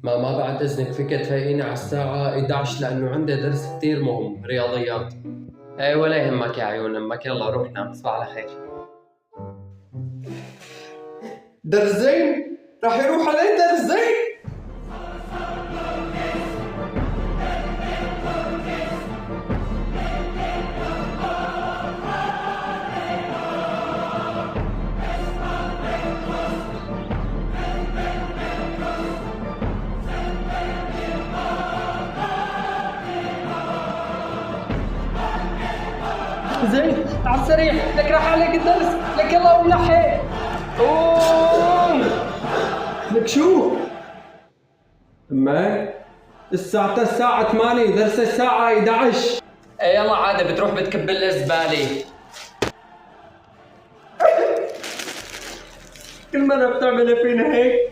ما بعد اذنك فيك تفيقيني على الساعة 11 لأنه عندي درس كتير مهم، رياضيات. ايه ولا يهمك يا عيون امك، يلا روح نام، تصبح على خير. درزين راح يروح علي درزين. زين على السريع، لك راح عليك الدرس، لك يلا قوم لحق، قوم. لك شو؟ ما الساعة الساعة 8، درس الساعة 11. ايه يلا عادة بتروح بتكب الزبالة. كل مرة بتعمل فينا هيك.